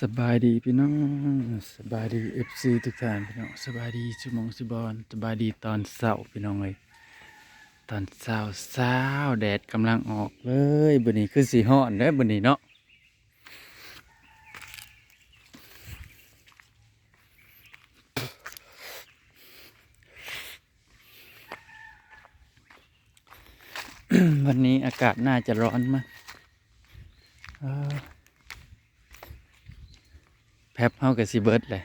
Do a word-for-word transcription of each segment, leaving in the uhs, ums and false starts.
สบายดีพี่น้อง สบายดี เอฟซี ทุกท่านพี่น้อง สบายดีสุหม่องสุบอน สบายดีตอนเช้าพี่น้องเอ้ย ตอนเช้าเช้าแดดกำลังออกเลย บัดนี้คือสิฮ้อนเด้อบัดนี้เนาะ วันนี้อากาศน่าจะร้อนมั้ง เออ แป๊บเฮาก็สิเบิดเลย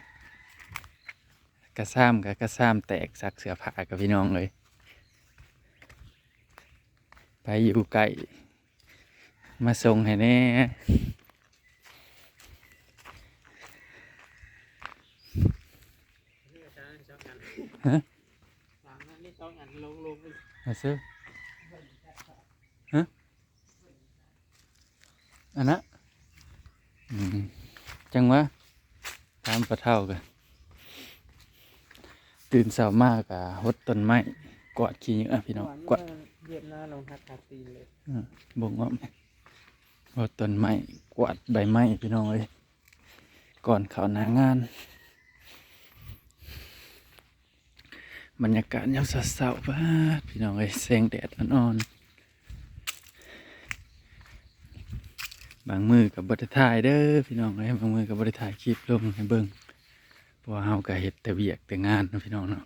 กระซ้ำกับกระซ้ำแตก ซักเสื้อผ้ากับพี่น้องเลย ไปอยู่ไกล มาส่งให้แน่ ฮะ มาซื้อ ฮะ อันนะ อืม จังหวะ ถามปะเฒ่ากัน ตื่นเช้ามากะหดต้นไม้ กวาดขี้เหงื่อพี่น้อง กวาด เวียดนามลงหักขาตีนเลย อืม บ่งอ้อม หดต้นไม้ กวาดใบไม้พี่น้องเอ้ย ก่อนเข้าหน้างาน บรรยากาศยามเช้าๆ ป๊าด พี่น้องเอ้ย แสงแดดอ่อนๆ บางมื้อก็บ่ได้ถ่ายเด้อพี่น้องเอ้ย บางมื้อก็บ่ได้ถ่ายคลิปลงให้เบิ่ง เพราะว่าเฮาก็เฮ็ดแต่เวียกแต่งานเนาะพี่น้องเนาะ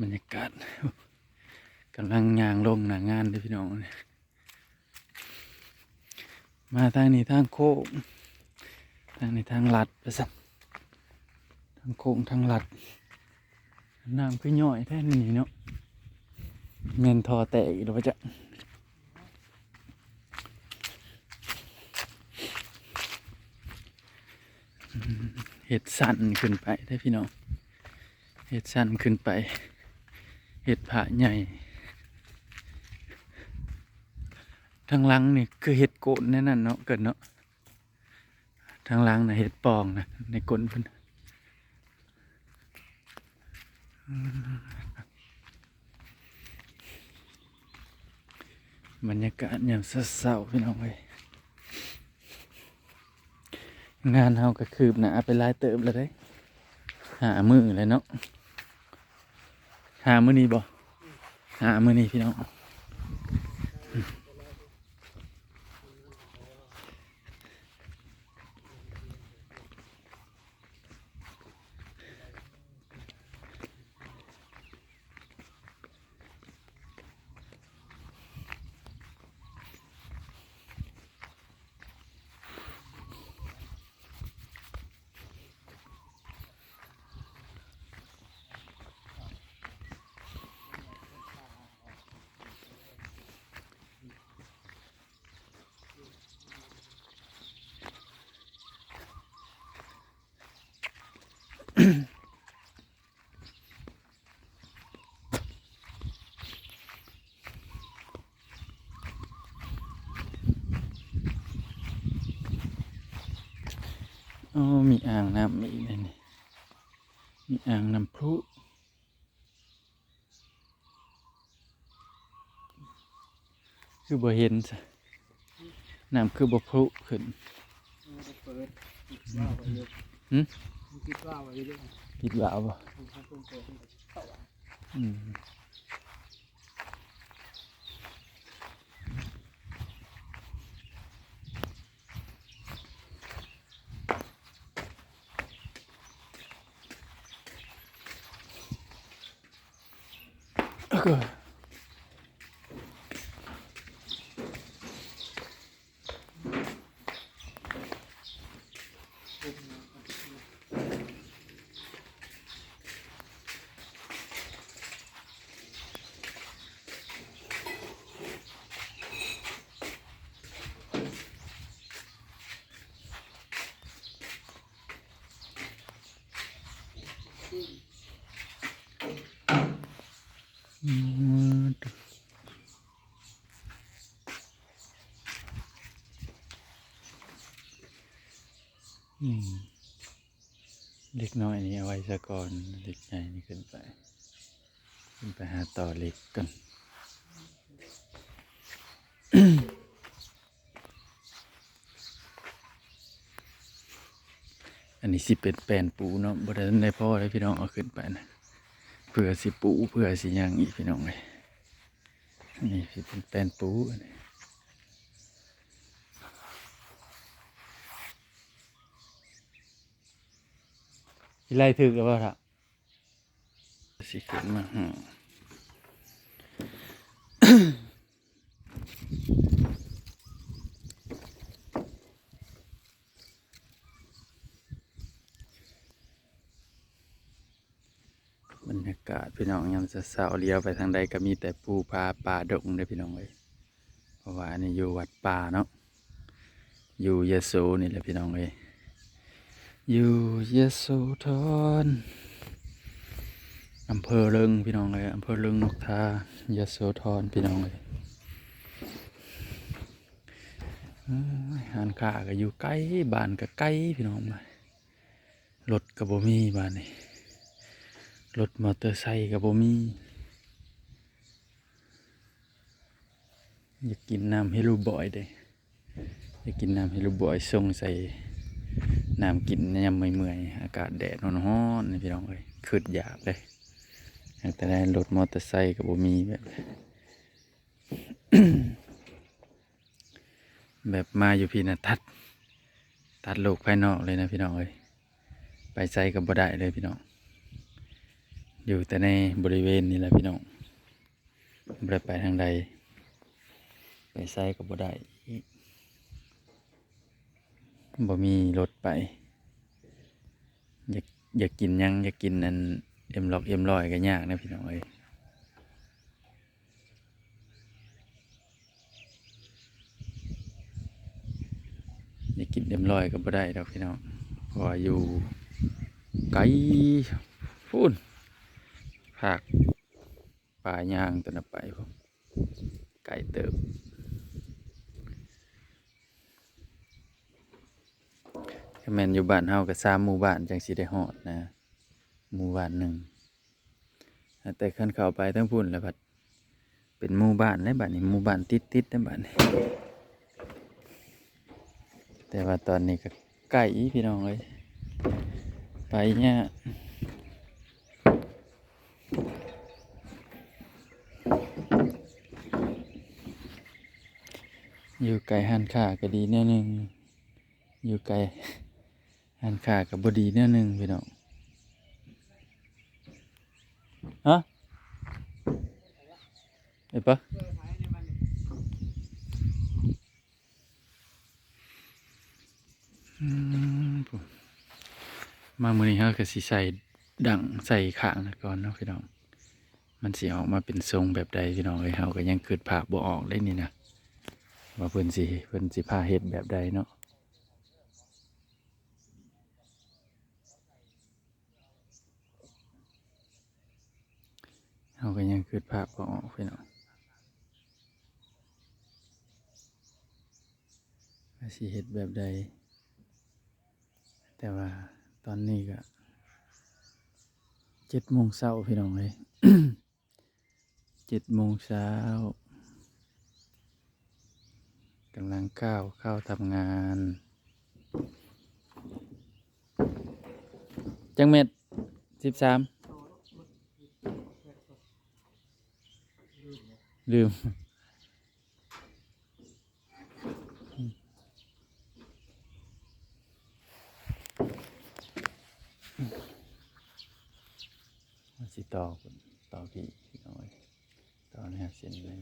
บรรยากาศ กำลังย่างลงหน้างานเด้อพี่น้อง มาทางนี้ทางโค้ง ทางนี้ทางลัดว่าซั่น ทางโค้งทางลัด น้ำคือย้อยแท้นี่เนาะ แม่นท่อแตกอีกแล้ววะจ๊ะ เฮ็ดสันขึ้นไปเด้อพี่น้อง เฮ็ดสันขึ้นไป เฮ็ดพระใหญ่ ทางหลังนี่คือเฮ็ดโกนแน่นั่นเนาะ เกิดเนาะ ทางหลังน่ะเฮ็ดปองนะ ในโกนเพิ่น บรรยากาศยามเช้าๆ พี่น้องเอ้ย งานเฮาก็คืบหน้าไปหลายเติบแล้วเด้ ห้ามื้อแล้วเนาะ ห้ามื้อนี้บ่ ห้ามื้อนี้พี่น้อง โอ้ มีอ่างน้ำอีกแล้วนี่ มีอ่างน้ำพุ คือบ่เห็นซะ น้ำคือบ่พุขึ้น มันก็เปิด ปิดวาล์วไว้อยู่ หึ มันปิดวาล์วไว้อยู่ ปิดวาล์วบ่ มันทำเปิด มันก็เข้าอ่ะ อืม อืม อืม เด็กน้อยนี่เอาไว้ซะก่อน เด็กใหญ่นี่ขึ้นไป ขึ้นไปหาต่อเหล็กก่อน นี่สิเป็นแป้นปูเนาะ บ่ได้ ได้พอเลยพี่น้อง เอาขึ้นไปนะ เพื่อสิปู เพื่อสิหยังอีกพี่น้องเอ้ย นี่สิเป็นแป้นปูอันนี้ สิไล่ถืกหรือเปล่าล่ะ สิขึ้นมาห้อง บรรยากาศพี่น้อง ยามเช้าๆ เลี้ยวไปทางใดก็มีแต่ภูผาป่าดงเด้อพี่น้องเอ้ย เพราะว่าอันนี้อยู่วัดป่าเนาะ อยู่ยะโสนี่แหละพี่น้องเอ้ย อยู่ยะโสธร อำเภอเริงพี่น้องเอ้ย อำเภอเริงนกทา ยะโสธรพี่น้องเอ้ย เอ้ย ร้านค้าก็อยู่ไกล บ้านก็ไกลพี่น้อง รถก็บ่มีบาดนี้ รถมอเตอร์ไซค์ก็บ่มี อยากกินน้ำเฮลูบอยเด้ อยากกินน้ำเฮลูบอย ส่งใส่น้ำกินยามเมื่อยๆ อากาศแดดร้อนๆ นี่พี่น้องเอ้ย คิดอยากเลย อยากแต่ได้รถมอเตอร์ไซค์ก็บ่มีแบบ แบบมาอยู่พี้นะ ตัด ตัดโลกภายนอกเลยนะพี่น้องเอ้ย ไปไสก็บ่ได้เลยพี่น้อง อยู่แต่ในบริเวณนี้แหละพี่น้อง บ่ได้ไปทางใด ไปไสก็บ่ได้อีก บ่มีรถไป อยาก อยากกินหยัง อยากกินอันเอ็มร้อย เอ็มร้อยก็ยากนะพี่น้องเอ้ย อยากกินเอ็มร้อยก็บ่ได้ดอกพี่น้อง เพราะว่าอยู่ไกล พู้น ภาคป่ายางตัวนั้นไปพู้น ไกลเติบ ถ้าแม่นอยู่บ้านเฮาก็สามหมู่บ้านจั่งสิได้ฮอดนะ หมู่บ้านหนึ่ง แต่คันเข้าไปทางพู้นแล้วพัดเป็นหมู่บ้านแล้วบัดนี้ หมู่บ้านติดๆ แล้วบัดนี้ แต่ว่าตอนนี้ก็ไกลพี่น้องเอ้ย ไปยาก อยู่ไกลร้านค้าก็ดีแนวหนึ่ง อยู่ไกลร้านค้าก็บ่ดีแนวหนึ่งพี่น้อง ฮะ เห็นปะ อืม มามื้อนี้เฮาก็สิใส่ดั้งใส่ข้างก่อนเนาะพี่น้อง มันสิออกมาเป็นทรงแบบใดพี่น้องเอ้ย เฮาก็ยังคิดภาพบ่ออกเลยนี่นะ ว่าเพิ่นสิ เพิ่นสิพาเฮ็ดแบบใดเนาะ เฮาก็ยังคิดภาพบ่ออกพี่น้อง ว่าสิเฮ็ดแบบใด แต่ว่าตอนนี้ก็เจ็ดโมงเช้าพี่น้องเอ้ย เจ็ดโมงเช้า กำลังก้าวเข้าทำงาน จักเม็ด สิบสาม ลืม มันสิต่อ ต่อพี่พี่น้องเอ้ย ต่อเนี่ยเส้นเลย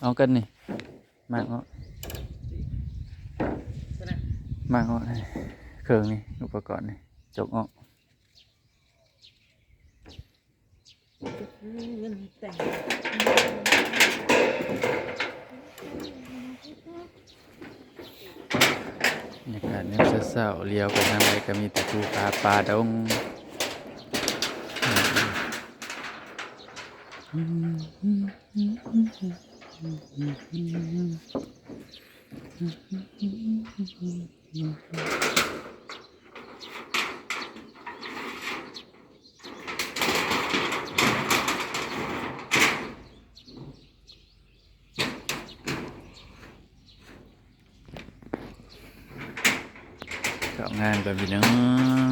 เอากันนี่ มากเนาะ มากเนาะ เครื่องนี่ อุปกรณ์นี่ จกออก เงินแต่ง บรรยากาศยามเช้าๆ เลี้ยวไปทางใดก็มีแต่ภูผาป่าดง บ ทำงานกันพี่น้อง